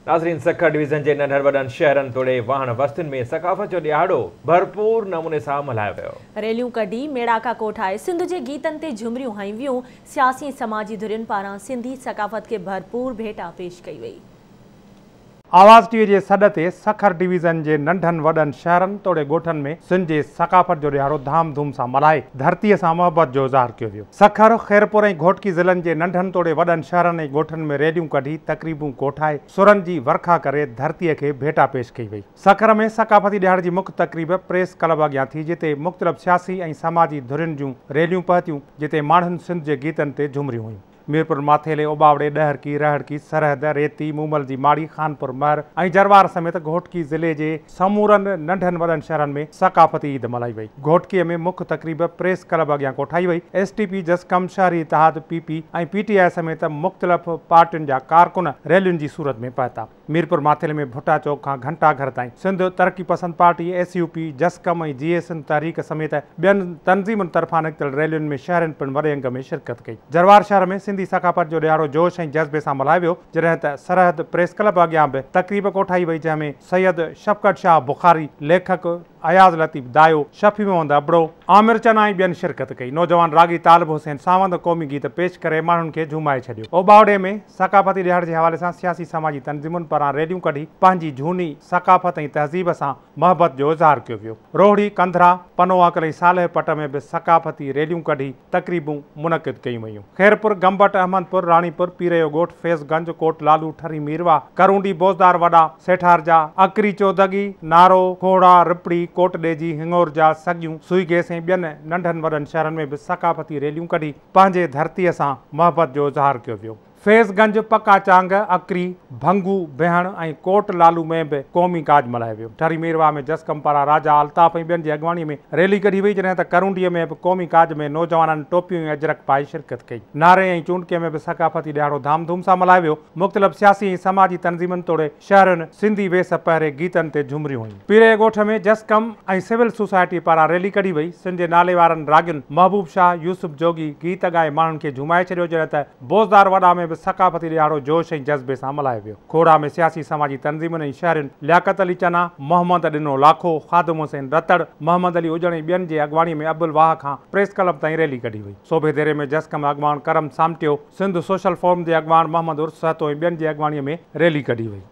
नाज़रीन, सखर डिवीज़न जे नंढनि वॾनि शहरनि तोड़े वाहण वस्तियुनि में सकाफ़त जो ॾिहाड़ो भरपूर नमूने सां मल्हायो वियो। रैलियूं कढी मेड़ाका कोठाए सिंध जे गीतनि ते झुमरियूं हणियूं वियूं। सियासी समाजी धुरियुनि पारां सिंधी सकाफ़त खे भरपूर भेटा पेश कई वई। आवाज़ टीवी जे सॾ ते सखर डिवीज़न जे नंढनि वॾनि शहरनि तोड़े ॻोठनि में सिंध जे सकाफ़त जो ॾिहाड़ो धाम धूम सां मल्हाए धरतीअ सां मोहबत जो इज़हार कयो वियो। सखर, ख़ैरपुर ऐं घोटकी ज़िलनि जे नंढनि तोड़े वॾनि शहरनि ऐं ॻोठनि में रैलियूं कढी तक़रीबूं कोठाए सुरनि जी वरखा करे धरतीअ खे भेटा पेश कई वई। सखर में सकाफ़ती ॾिहाड़े जी मुख्य तक़रीब प्रेस क्लब अॻियां थी, जिते मुख़्तलिफ़ सियासी ऐं समाजी धुरियुनि जूं रैलियूं पहुतियूं, जिते माण्हुनि सिंध जे गीतनि ते झुमरियूं हुयूं। मीरपुर माथेले, ओबावड़े, ॾहरकी, रहड़की, सरहद, रेती, मूमल जी माड़ी, खानपुर महर ऐं जरवार समेत घोटकी ज़िले जे समूरनि नंढनि वॾनि शहरनि में सकाफ़ती ईद मल्हाई वई। घोटकीअ में मुख्य तक़रीब प्रेस क्लब अॻियां कोठाई वई। एस टी पी, जसकम, शहरी इतिहाद, पी पी ऐं पी टी I समेत मुख़्तलिफ़ पार्टियुनि जा कारकुन रैलियुनि जी सूरत में पहुता। मीरपुर माथेले में भुट्टा चौक खां घंटा घर ताईं सिंध तरक़ी पसंद पार्टी, एस यू पी, जसकम ऐं जी ए सिंध तहरीक समेत ॿियनि तंज़ीमुनि तरफ़ां निकितल रैलियुनि में शहरनि पिणु वॾे अंग में शिरकत कई। जरवार शहर में सिंधी सकाफ़त जो ॾिहाड़ो जोश ऐं जज़्बे सां मल्हायो वियो, जॾहिं त सरहद प्रेस क्लब अॻियां बि तक़रीब कोठाई वई, जंहिंमें सैयद शफ़क़त शाह बुखारी, लेखक अयाज़ लतीफ़ दायो, शफ़ी मोहम्मद अबड़ो, आमिर चना ऐं ॿियनि शिरकत कई। नौजवान रागी तालिब हुसैन सावंत क़ौमी गीत पेश करे माण्हुनि खे झूमाए छॾियो। ओबावड़े में सकाफ़ती ॾिहाड़े जे हवाले सां सियासी समाजी तंज़ीमुनि पारां रैलियूं कढी पंहिंजी जूनी सकाफ़त ऐं तहज़ीब सां मोहबत जो इज़हार कयो वियो। रोहड़ी, कंधरा, पनोआकल ऐं सालेह पट में बि सकाफ़ती रैलियूं कढी तक़रीबूं मुनक़िद कयूं वयूं। ख़ैरपुर, गंबट, अहमदपुर, राणीपुर, पीरयो ॻोठ, फैज़गंज, कोट लालू, ठरी मीरवा, करूंडी, बोज़दार वॾा, सेठारजा, अकरी चौदगी, नारो, खोड़ा, रिपड़ी, कोटॾेजी, हिंगोरजा, सॻियूं, सुई गैस ऐं ॿियनि नंढनि वॾनि शहरनि में बि सकाफ़ती रैलियूं कढी पंहिंजे धरतीअ सां मोहबत जो इज़हार कयो वियो। फैज़गंज, पक्का चांग, अकरी, भंगू, बेहण ऐं कोट लालू में बि क़ौमी काज मल्हायो वियो। ठरी मीरवा में जसकम पारां राजा अल्ताफ़ ऐं ॿियनि जी अॻुवाणीअ में रैली कढी वई, जॾहिं त करूंडीअ में बि क़ौमी काज में नौजवाननि टोपियूं ऐं अजरक पाए शिरकत कई। नारे ऐं चूंडकीअ में बि सकाफ़ती ॾिहाड़ो धाम धूम सां मल्हायो वियो। मुख़्तलिफ़ सियासी ऐं समाजी तंज़ीमुनि तोड़े शहरनि सिंधी वेस पहिरे गीतनि ते झुमरियूं हुयूं। पीरे ॻोठ में जसकम ऐं सिविल सोसाइटी पारां रैली कढी वई। सिंध जे नाले वारनि रागियुनि महबूब शाह, यूसुफ जोगी गीत ॻाए माण्हुनि खे झूमाए छॾियो, जॾहिं त बोज़दार वॾा में सकाफ़ती ॾिहाड़ो जोश ऐं जज़्बे सां मल्हायो वियो। खोड़ा में सियासी समाजी तंज़ीमुनि ऐं शहरनि लियाकत अली चना, मोहम्मद ॾिनो लाखो, ख़ादिम हुसैन रतड़, मोहम्मद अली उजण ऐं ॿियनि जे अॻुवाणीअ में अबुल वाह खां प्रेस क्लब ताईं रैली कढी वई। सोभे देरे में जसकम अॻवान करम सामटियो, सिंध सोशल फोरम जे अॻवान मोहम्मद उर्स सहतो ऐं ॿियनि जे अॻुवाणीअ में रैली कढी वई।